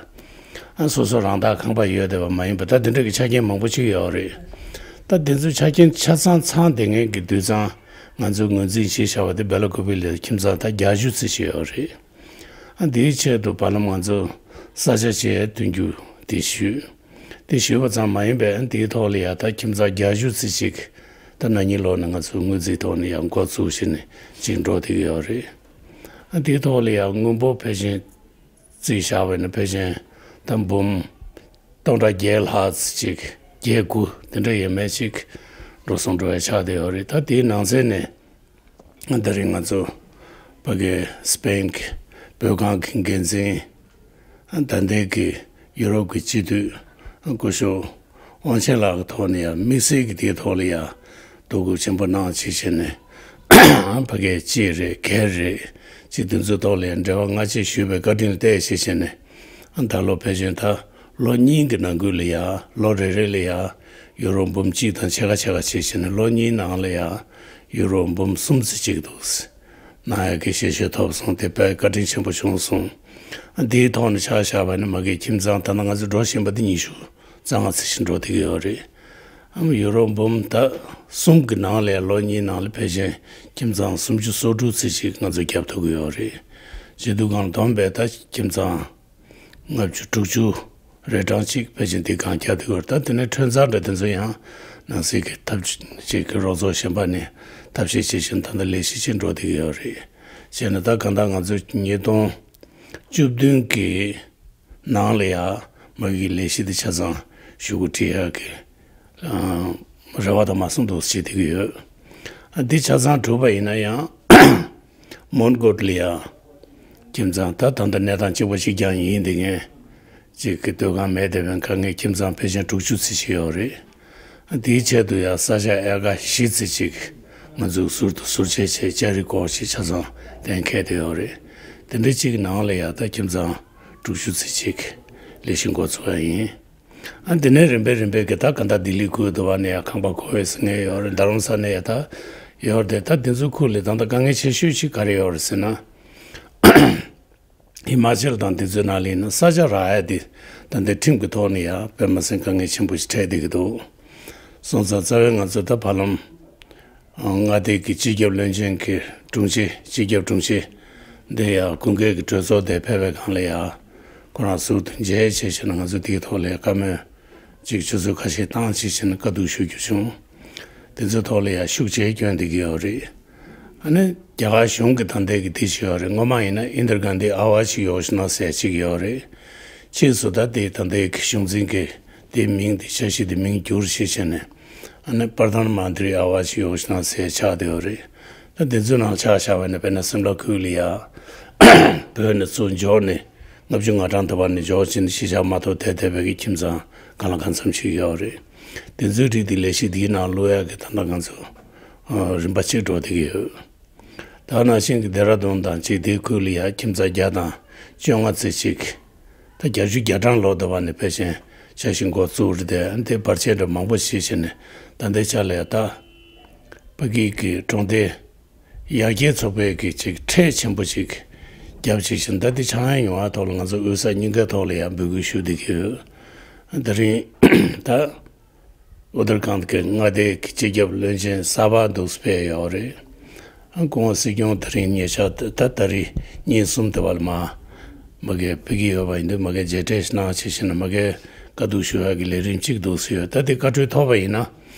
ཨ་སོ་སོ་རང་བདག་ཁང་པ་ཡོད་བསྡད་པ་མ་ཡིན་པ། ད་དེ་འདྲ་གི་ཆ་རྐྱེན་མང་པོ་ཅིག་ཡོད་རེད། ད་དེ་ཚོའི་ཆ་རྐྱེན་ཆ་ཚང་ཚང་བསྡད་མཁན་གྱི་དུད་ཚང་ང་ཚོས་ངོས་འཛིན་བྱས་བཞག་པ་དེ་སྦེ་ལ་ཀོ་པི་ལ་ཁྱིམ་ཚང་ད་བརྒྱད་ཅུ་ཙམ་ཞིག་ཡོད་རེད། ཨ་དེའི་ཆེད་དུ་བར་ལམ་ང་ཚོ་ས་ཆ་ཆེ་བསྟུན་རྒྱུ་དེ་ཞུས། དེ་ཞུས་པ་ཙམ་མ་ཡིན་པའི་ཨ་དེའི་ཐོག་ལ་ཡ་ད་ཁྱིམ་ཚང་བརྒྱད་ཅུ་ཙམ་ཞིག་ད་ན་ནིང་ལོ་ནས་ང་ཚོ་དངུལ་རྩིས་ཐོག་ནས་ཡང་འགོ་བཙུགས་བྱས་ནས་ཅིག་འགྲོ་བསྡད་ཀྱི་ཡོད་རེད། ཨ་དེའི་ཐོག་ལ་ཡང་དངུལ་འབོར་ཕལ་ཆེར་རྩིས་བཞག་པ་ཡིན་ན་ཕལ་ཆེར་ད་འབུམ་སྟོང་ཕྲག་བརྒྱད་ལྷག་ཙམ་ཅིག་བརྒྱད་དགུ་དེ་འདྲ་ཡས་མས་ཅིག་འགྲོ་སོང་འགྲོ་བའི་ཆགས་བསྡད་ཡོད་རེད། ད་དེའི་ནང་ཚན་ནས་ད་རིང་ང་ཚོ་ཕ་གི་སི་པེན་གྱི་བོད་ཁང་གི་འགན་འཛིན། ད་ལྟའི་གི་ཡུ་རོབ་ཀྱི་སྤྱི་འཐུས་སྐུ་ཞབས་དབང་ཆེན་ལགས་ཀྱི་ཐོག་ནས་ཡང་དམིགས་བསལ་གྱི་དེའི་ཐོག་ལ་ཡང་དོ་ཁུར་ཆེན་པོ་གནང་བྱས་བྱས་ནས་ཕ་གིའི་ཅི་རེད་ག་རེད་ཅིག་དེ་ཚོའི་ཐོག་ལ་ཡང་འབྲེལ་བ་སྔ་རྗེས་ཞུས་པའི་བཀའ་དྲིན་ལ་བརྟེན་བྱས་བྱས་ནས་ད་ལོ་ཕལ་ཆེར་ད་ལོ་གཉིས་ཀྱི་ནང་ཁུལ་ལ་ཡང་ལོ་རེ་རེ་ལ་ཡང་ཡུ་རོ་འབུམ་གཅིག་དང་ཕྱེད་ཀ་ཕྱེད་ཀ་བྱས་བྱས་ནས་ལོ་གཉིས་ནང་ལ་ཡང་ཡུ་རོ་འབུམ་གསུམ་ཙམ་ཅིག་འདུག་གནང་ཡག་གི་ཞལ་བཞེས་ཐོབ་སོང་། དེ་དཔེ་བཀའ་དྲིན་ཆེན་པོ་བྱུང་སོང་། འདིའི་ཐོག་ནས་ཆ་བཞག་པ་ཡིན་ན་མ་གིའི་ཁྱིམ་ཚང་ད་ལྟ་ང་ཚོ་འགྲོ་བཞིན་པ་འདི་ཉི་ཤུ་རྩ་ལྔ་ཙམ་ཞིག་འགྲོ་བསྡད་ཀྱི་ཡོད་རེད། ཨ་མ་ཡུ་རོ་འབུམ་ད་གསུམ་གྱི་ནང་ལ་ལོ་གཉིས་ནང་ལ་ཕལ་ཆེར་ཁྱིམ་ཚང་སུམ་ཅུ་སོ་དྲུག་ཙམ་ཞིག་ང་ཚོ་བརྒྱབ་ཐུབ་ཀྱི་ཡོད་རེད། བྱེད་དུས་གང་བསྡོམས་པས་ད་ཁྱིམ་ཚང་ལྔ་བཅུ་དྲུག་ཅུ་ རེ་གྲངས་གཅིག་ཕལ་ཆེར་འདི་གང་རྒྱག་ཐུབ་ཡོད་རེད། ད་དེ་ནས་ཁྲོན་ཚང་འདྲ་དེ་ཚོ་ཡང་ནང་སྲིད་ཀྱི་ཐབས་ཅིག་གི་རོགས་ཚོགས་གཞན་པ་ནས་ཐབས་ཤེས་བྱེད་བཞིན་ད་ལྟ་ལས་གཞི་ཅིག་འགྲོ་བསྡད་ཀྱི་ཡོད་རེད། བྱས་ན་ད་གང་ལྟར་ང་ཚོ་ཉིས་སྟོང་བཅུ་བདུན་གྱི་ནང་ལ་ཡ་མ་གི་ལས་གཞི་འདི་ཆ་ཚང་ཞུ་སྒོ་འབྲི་ཡག་གི་རེ་བ་དང་མ་སུ་འདུག་བྱེད་བསྡད་ཀྱི་ཡོད། འདི་ཆ་ཚང་གྲུབ་པ་ཡིན་ན་ཡང་མོན་གྷོ་ལ་ཡ་ཁྱིམ་ཚང་ད་ད་ལྟ་གནས་སྟངས་གཅིག་པ་གཅིག་རྐྱང་ཡིན་བསྡད་མཁན་གཅིག་གི་སྡོད་ཁང་མེད་བསྡད་པའི་དཀའ་ངལ་ཁྱིམ་ཚང་ཕལ་ཆེར་དྲུག་ཅུ་ཙམ་ཞིག་ཡོད་རེད། དེའི་ཆེད་དུ་ཡང་ས་ཆ་ཨེ་ཀ་བཞི་ཙམ་ཅིག་ང་ཚོས་ཟུར་དུ་ཟུར་བཅད་བྱས་ལྕགས་རི་སྐོར་ཞིག་ཆ་ཚང་གཏན་འཁེལ་བསྡད་ཡོད་རེད། དེ་འདྲ་ཅིག་ནང་ལ་ཡང་ད་ཁྱིམ་ཚང་དྲུག་ཅུ་ཙམ་ཅིག་ལས་གཞི་འགོ་ཚུགས་པ་ཡིན། ཨ་དེ་ནས་རིམ་པས་རིམ་པས་ཀྱི་ད་ག་ད་ལྡི་ལི་ཁུལ་དུ་བ་ནས་ཡང་ཁང་པ་གོ་བས་ཟེར་མཁན་ཡོད་རེད། རྡ་རམ་ས་ནས་ཡང་ད་ཡོད་རེད། ད་དེ་ཚོའི་ཁུལ་ལ་ད་ལྟ་དཀའ་ངལ་ཆེ་ཤོས་ཤིག་ག་རེ་ཡོད་རེད་ཟེར་ན། ཧི་མ་ཅལ་དང་དེ་ཚོའི་ནང་ལ་ཡིན་ན་ས་ཆ་རག་ཡ་དེ་ད་ལྟའི་ཁྲིམས་ཀྱི་ཐོག་ནས་ཡང་དཔེ་མ་སྲིད་དཀའ་ངལ་ཆེན་པོ་ཞིག་འཕྲད་བསྡད་ཀྱི་འདུག་སོང་ཙང་རྩ་བའི་ང་ཚོ་ད་བར་ལམ་མངའ་སྡེ་གི་སྤྱི་ཁྱབ་བློན་ཆེན་གྱི་དྲུང་ཆེ་སྤྱི་ཁྱབ་དྲུང་ཆེ་འདི་ཡང་དགུན་ཁའི་གི་གྲོས་ཚོགས་དེ་ཕེབས་པའི་སྒང་ལ་ཡང་ཁོ་རང་ཟུར་དུ་མཇལ་བྱས་བྱས་ནས་ང་ཚོ་དེའི་ཐོག་ལ་ཡང་བཀའ་མོལ་ཅིག་ཆུ་ཚོད་ཁ་ཤས་བཏང་བྱས་བྱས་ནས་བཀའ་བསྡུར་ཞུ་རྒྱུ་བྱུང་། དེ་ཚོའི་ཐོག་ལ་ཡང་ཤུགས་ཆེ་བསྐྱོན་བསྡད་ཀྱི་ཡོད་རེད། ཨ་ནི་རྒྱ་གར་གཞུང་གི་ད་ལྟའི་གི་དེ་ཞིག་ཡོད་རེད། སྔོན་མ་ཡིན་ན་ཨིན་དྲ་གྷན་དྷི་ཨ་ཝ་ཇི་ཡོ་ཇ་ན་ཟེར་ཅིག་ཡོད་རེད། ཕྱིས་སུ་ད་ལྟའི་ད་ལྟའི་གི་གཞུང་འཛིན་གྱི་དེའི་མིང་དེ་འཆར་གཞི་དེ་མིང་བསྒྱུར་བྱས་བྱས་ནས་ཨ་ནི་པར་དྷན་མན་ཏྲི་ཨ་ཝ་ཇི་ཡོ་ཇ་ན་ཟེར་ཆགས་བསྡད་ཡོད་རེད། ད་དེ་ཚོའི་ནང་ཆ་བཞག་པ་ཡིན་ན་དཔེར་ན་སིམ་ལ་ཁུལ་ལ་ཡ་བོད་ནས་ཚུར་འབྱོར་ནས་ལྔ་བཅུ་ང་གྲངས་དེ་བར་ནས་འབྱོར་ཕྱིན་གཞིས་ཆགས་མ་གཏོགས་དེ་བསྡད་པའི་གི་ཁྱིམ་ཚང་གང་ལ་གང་འཚམ་ཞིག་ཡོད་རེད། དེ་ཚོའི་རིགས་དེ་ལས་གཞི་འདིའི་ནང་བླུག་ཡག་གི་ད་ལྟ་ང་ཚོ་རིམ་པ་གཅིག་འགྲོ་བསྡད་ཀྱི་ཡོད། ད་ནང་བཞིན་གྱི་ལྡེ་ར་ལྡུན་དང་ཅིག་དེའི་ཁུལ་ལ་ཡ་ཁྱིམ་ཚང་བརྒྱ་དང་བཅོ་ལྔ་ཙམ་ཅིག་ད་བརྒྱད་ཅུ་གྱ་གྲངས་ལོ་དེ་བར་ནས་ཕལ་ཆེར་འཆར་གཞི་འགོ་བཙུགས་རེད་དེ། ཨ་ནི་དེ་བར་ཆད་འདྲ་མང་པོ་ཞིག་བྱས་ནས་ད་ལྟའི་ཆ་ལ་ཡ་ད་ཕ་གི་གི་གྲོང་སྡེ་ཡར་རྒྱས་ཚོགས་པའི་གི་ཅིག་ཁྲལ་ཆེན་པོ་ཅིག་བརྒྱབ་བྱས་ཤིང་ད་འདི་ཆག་ཡང་ཡོང་བ་ཐོག་ལ་ང་ཚོ་དབུས་ས་གཉིས་ཀའི་ཐོག་ལ་ཡང་འབོད་སྐུལ་ཞུ་བསྡད་ཀྱི་ཡོད། དེ་རིང་ད་ཨུ་ཏར་ཁཱན་གྱི་མངའ་སྡེ་གི་སྤྱི་ཁྱབ་བློན་ཆེན་གསར་པ་འདུག་སེ་ཕེབས་ཡོད་རེད། ཨ་ཁོང་སྲིད་སྐྱོང་དེ་རིང་ཉེ་ཆར་ད་ད་རེས་ཉིན་གསུམ་དེ་བར་མ་མ་གི་ཕེབས་ཀྱི་ཡོད་པ་ཡིན་དུས་མ་གི་མཇལ་འཕྲད་གནང་བྱས་ཤིང་མ་གི་བཀའ་བསྡུར་ཞུ་ཡག་གི་ལས་རིམ་གཅིག་འདུག་སེ་ཡོད། ད་དེ་བཀའ་འཁྲོལ་ཐོབ་པ་ཡིན་ན།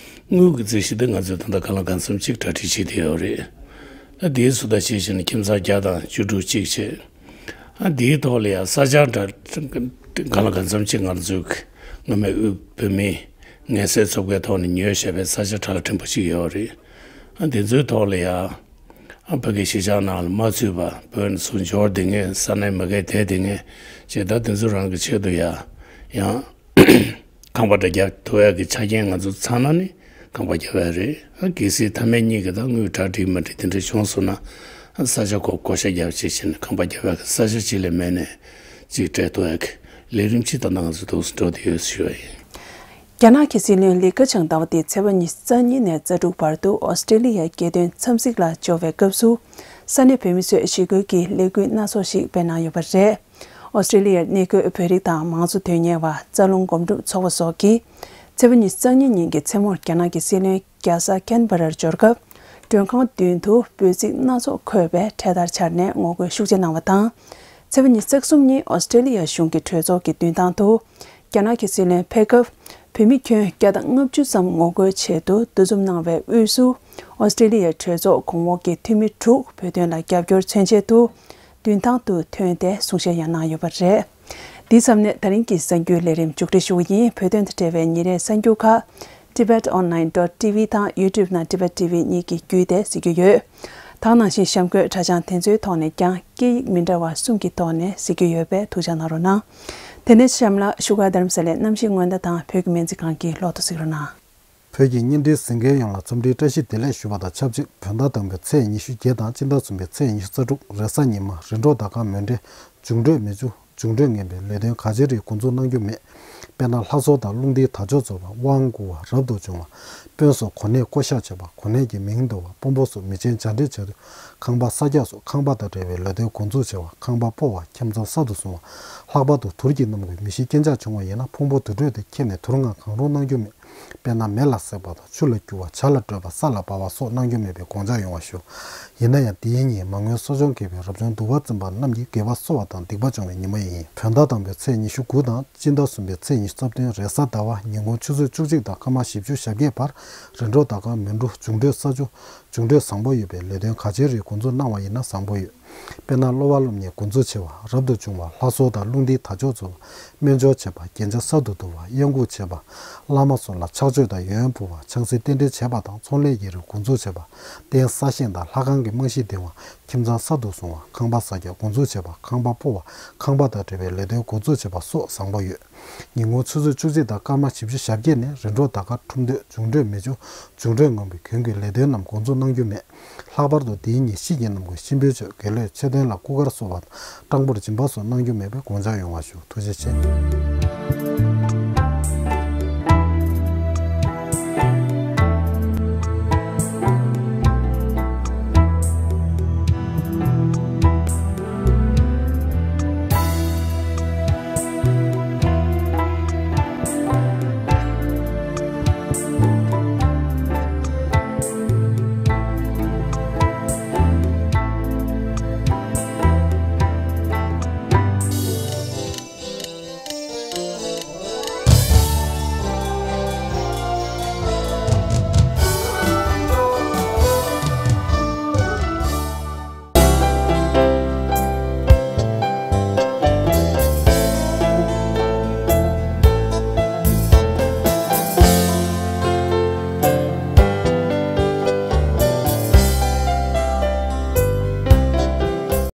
དངུལ་གྱི་རྩིས་གཞི་འདི་ང་ཚོས་ད་ལྟ་གང་ལ་གང་འཚམ་ཅིག་གྲ་སྒྲིག་བྱེད་བསྡད་ཡོད་རེད། ད་དེའི་ཚོད་ལྟ་བྱས་བྱས་ནས་ཁྱིམ་ཚང་བརྒྱ་དང་བཅུ་དྲུག་གཅིག་བྱས། ཨ་དེའི་ཐོག་ལ་ཡང་ས་ཆ་འདྲ་གང་ལ་གང་འཚམ་ཅིག་ང་ཚོས་སྔོན་མའི་དབུས་བོད་མིའི་ངལ་སེལ་ཚོགས་པའི་ཐོག་ནས་ཉོས་བཞག་པའི་ས་ཆ་གྲ་ལ་ཕྲན་བུ་ཅིག་ཡོད་རེད། ཨ་དེ་ཚོའི་ཐོག་ལ་ཡང་ཨ་ཕ་གི་གཞིས་ཆགས་ནང་ལ་མ་ཚུད་པ་བོད་ནས་ཚུར་འབྱོར་བསྡད་མཁན་ས་གནས་མ་གིར་བསྡད་བསྡད་མཁན་བྱས་ད་དེ་ཚོ་རང་གི་ཆེད་དུ་ཡང་ཡང་། ཁང་པ་འདྲ་རྒྱབ་ཐུབ་ཡག་གི་ཆ་རྐྱེན་ང་ཚོ་ཚང་ན་ནི་ཁང་པ་རྒྱབ་ཡག་རེད། ཨ་གལ་སྲིད་མཐའ་མའི་གཉིས་ཀྱི་ད་དངུལ་གྲ་སྒྲིག་མ་སྒྲིག་དེ་འདྲ་བྱུང་སོང་ན་ཨ་ས་ཆ་གོ་བགོ་བཤའ་རྒྱབ་བྱས་བྱས་ནས་ཁང་པ་རྒྱབ་ཡག་གི་ས་ཆ་གཅིག་ལས་མེད་ནས་གཅིག་སྤྲད་ཐུབ་ཡག་གི་ལས་རིམ་གཅིག་ད་ལྟ་ང་ཚོ་འདུག་སེ་འགྲོ་བསྡད་ཡོད་ཞུ་བ་ཡིན། རྒྱ་ནག་གི་སྲིད་བློན་ལི་ཁེ་ཆང་ཟླ་བ་འདིའི་ཚེས་པ་ཉི་ཤུ་རྩ་གཉིས་ནས་རྩ་དྲུག་བར་དུ་ཨོ་སི་ཀྲི་ལི་ཡའི་རྒྱལ་དོན་འཚམས་གཟིགས་ལ་འབྱོར་བའི་སྐབས་སུ་ས་གནས་བོད་མི་ཚོས་ཞི་རྒོལ་གྱི་ལས་འགུལ་སྣ་ཚོགས་ཤིག་སྤེལ་གནང་ཡོད་པ་རེད། ཨོ་སི་ཀྲི་ལི་ཡར་གནས་འཁོད་བོད་རིགས་དང་མང་གཙོ་དོན་གཉེར་བ་རྩ་རླུང་སྒོམ་སྒྲུབ་ཚོགས་པ་སོགས་ཀྱིས་ཚེས་པ་ཉི་ཤུ་རྩ་གཉིས་ཉིན་གྱི་མཚན་མོར་རྒྱ་ནག་གི་སྲིད་བློན་རྒྱལ་ས་ཁན་བྷ་རར་འབྱོར་སྐབས། མགྲོན་ཁང་མདུན་དུ་འབོད་ཚིག་སྣ་ཚོགས་འཁོད་པའི་འཕྲེད་དར་འཕྱར་ནས་ངོ་རྒོལ་ཤུགས་ཆེ་གནང་བ་དང་། ཚེས་པ་ཉི་ཤུ་རྩ་གསུམ་ཉིན་ཨོ་སི་ཀྲི་ལི་ཡ་གཞུང་གི་གྲོས་ཚོགས་ཀྱི་མདུན་ཐང་དུ། རྒྱ་ནག་གི་སྲིད་བློན་ཕེབས་སྐབས། བོད་མི་ཁྱོན་བརྒྱ་དང་ལྔ་བཅུ་ཙམ་ངོ་རྒོལ་ཆེད་དུ་འདུ་འཛོམས་གནང་བའི་དབུས་སུ། ཨོ་སི་ཀྲི་ལི་ཡའི་གྲོས་ཚོགས་གོང་འོག་གི་འཐུས་མི་དྲུག་བོད་དོན་ལ་རྒྱབ་སྐྱོར་མཚོན་ཆེད་དུ། མདུན་ཐང་དུ་ཐོན་ཏེ་གསུང་བཤད་ཡང་གནང་ཡོད་པ་རེད། འདིའི་མཚམས་ནས་ད་རིང་གི་གསར་འགྱུར་ལས་རིམ་མཇུག་སྒྲིལ་ཞུ་གི་ཡིན། བོད་དོན་དང་འབྲེལ་བའི་ཉིན་རེའི་གསར་འགྱུར་ཁག Tibet Online dot T V དང་YouTube ནང་Tibet T V གཉིས་ཀྱི་བརྒྱུད་དེ་གཟིགས་རྒྱུ་ཡོད། ད་ག་ནང་བཞིན་གཤམ་འཁོད་དྲ་བྱང་དེ་ཚོའི་ཐོག་ནས་ཀྱང་སྐད་ཡིག་མི་འདྲ་བ་གསུམ་གྱི་ཐོག་ནས་གཟིགས་རྒྱུ་ཡོད་པས་ཐུགས་འཇགས་གནང་རོགས་གནང་། དེ་ནས་གཤམ་ལ་བཞུགས་སྒར་རྡ་རམ་ས་ལའི་གནམ་གཤིས་སྔོན་བརྡ་དང་བོད་ཀྱི་སྨན་རྩིས་ཁང་གི་ལོ་ཐོ་གཟིགས་རོགས་གནང་། བོད་ཀྱི་བརྙན་འཕྲིན་གཟིགས་མཁན་ཡོངས་ལ་འཚམས་འདྲིའི་བཀྲ་ཤིས་བདེ་ལེགས་ཞུ་བ་དང་ཆབས་ཅིག་བོད་ཟླ་དང་པོའི་ཚེས་ཉི་ཤུ་བརྒྱད་དང་སྤྱི་ཟླ་གསུམ་པའི་ཚེས་ཉི་ཤུ་རྩ་དྲུག་རེས་གཟའ་ཉི་མ་རིམ་གྲོ་ཟླ་སྐར་མོན་གྲོལ་འབྱུང་འཕྲོད་མི་འབྱུང་འབྱུང་འཕྲོད་ངན་པའི་ལས་དོན་ག་ཅི་རིགས་འགོ་འཛུགས་གནང་རྒྱུ་མེད། དཔེར་ན་ལྷ་གསོལ་དང་རླུང་རྟའི་དར་ལྕོག་རྩེ་བ་དབང་བསྐུར་བ་རབ་ཏུ་བྱུང་བ། དཔོན་སོགས་གོ་གནས་བསྐོ་གཞག་བྱེད་པ་གོ་གནས་ཀྱི་མིང་འདོར་བ་དཔོན་པོ་སོགས་མི་ཆེན་བྱ་འདྲེ་བྱ་རུས་ཁང་པ་ས་རྒྱག་སོགས་ཁང་པ་དང་འབྲེལ་བའི་ལས་དོན་འགོ་འཛུགས་བྱེད་པ་ཁང་པ་སྤོ་བ་ཁྱིམ་ཚང་གསར་དུ་བཟུང་བ། ལྷག་པར་དུ་དུར་གྱི་སྣུམ་འཁོར་མི་ཤི་རྐྱེན་ཆག་བྱུང་བ་ཡིན་ན་ཕུང་པོ་དུར་ཁྲོད་དུ་ཁྱེར་ནས་དུར་ངང་གང་རུང་གནང་རྒྱུ་མེད། དཔེར་ན་མེ་ལ་བསྲེགས་པ་དང་ཆུ་ལ་སྐྱུར་བ། བྱ་ལ་སྤྲོད་པ། ས་ལ་སྦ་བ་སོགས་གནང་རྒྱུ་མེད་པས་དགོངས་འཇགས་ཡོང་བ་ཞུ། ཡིན་ན་ཡང་དེའི་ཉིན་མ་རྔོན་གསོ་སྦྱོང་གལ་བའི་རབ་བྱུང་དུ་བ་འཛིན་པ་རྣམས་ཀྱིས་དགེ་བ་གསོ་བ་དང་སྡིག་པ་སྦྱོང་བའི་ཉི་མ་ཡིན། བོད་ཟླ་དང་པོའི་ཚེས་ཉི་ཤུ་དགུ་དང་སྤྱི་ཟླ་གསུམ་པའི་ཚེས་ཉི་ཤུ་རྩ་བདུན་རེས་གཟའ་ཟླ་བ། ཉིན་གུང་ཆུ་ཚོད་བཅུ་གཅིག་དང་སྐར་མ་བཞི་བཅུ་ཞེ་བརྒྱད་བར་རིམ་གྲོ་དར་དཀར་མོན་གྲུ་འབྱུང་འཕྲོད་ས་ཆུ། འབྱུང་འཕྲོད་བཟང་པོ་ཡོད་པས་ལས་དོན་ག་ཅིའི་རིགས་འགོ་འཛུགས་གནང་བ་ཡིན་ན་བཟང་པོ་ཡོད། དཔེར་ན་སློབ་པ་སློབ་གཉེར་འགོ་འཛུགས་བྱེད་པ། རབ་ཏུ་བྱུང་བ། ལྷ་གསོལ་དང་རླུང་རྟའི་དར་ལྕོག་འཚོལ་བ། སྨན་སྦྱོར་བྱེད་པ། རྒྱན་ཆ་གསར་དུ་བསྡུ་བ། གཡང་འགུགས་བྱེད་པ། བླ་མ་སོགས་ལ་ཕྱག་མཆོད་དང་ཡོན་ཕུལ་བ། ཆང་སྲིད་རྟེན་འབྲེལ་བྱེད་པ་དང་ཚོང་ལས་ཀྱི་རིགས་འགོ་འཛུགས་བྱེད་པ། རྟེན་གསར་བཞེངས་དང་ལྷ་ཁང་གི་རྨང་གཞི་འདིང་བ། ཁྱིམ་ཚང་གསར་དུ་བཟུང་བ། ཁང་པ་ཟ་རྒྱག་འགོ་འཛུགས་བྱེད་པ། ཁང་པ་སྤོ་བ། ཁང་པ་དང་འབྲེལ་བའི་ལས་དོན་འགོ་འཛུགས་བྱེད་པ་སོགས་བཟང་པོ་ཡོད། ཉིན་གུང་ཆུ་ཚོད་བཅུ་གཅིག་དང་སྐར་མ་བཞི་བཅུ་ཞེ་བརྒྱད་ནས་རིམ་གྲོ་དར་དཀར། ཁྲུམས་སྟོད། འབྱུང་འཕྲོད་མེ་ཆུ། འབྱུང་འཕྲོད་ངང་པའི་གྱོན་གོས་ལས་དོན་རྣམས་འགོ་འཛུགས་གནང་རྒྱུ་མེད། ལྷག་པར་དུ་དེའི་ཉིན་ཤེད་ཀྱི་རྣམ་ཀུན་གཤིན་པོའི་མཆོད། དགེ་ལེགས་མཆོད་རྟེན་ལ་སྐུ་དཀར་གསོལ་བ་དང་སྤྲང་པོར་སྦྱིན་པ་སོགས་གནང་རྒྱུ་མེད་པས་དགོངས་འཇགས་ཡོང་བ་ཞུ། ཐུགས་རྗེ་ཆེ།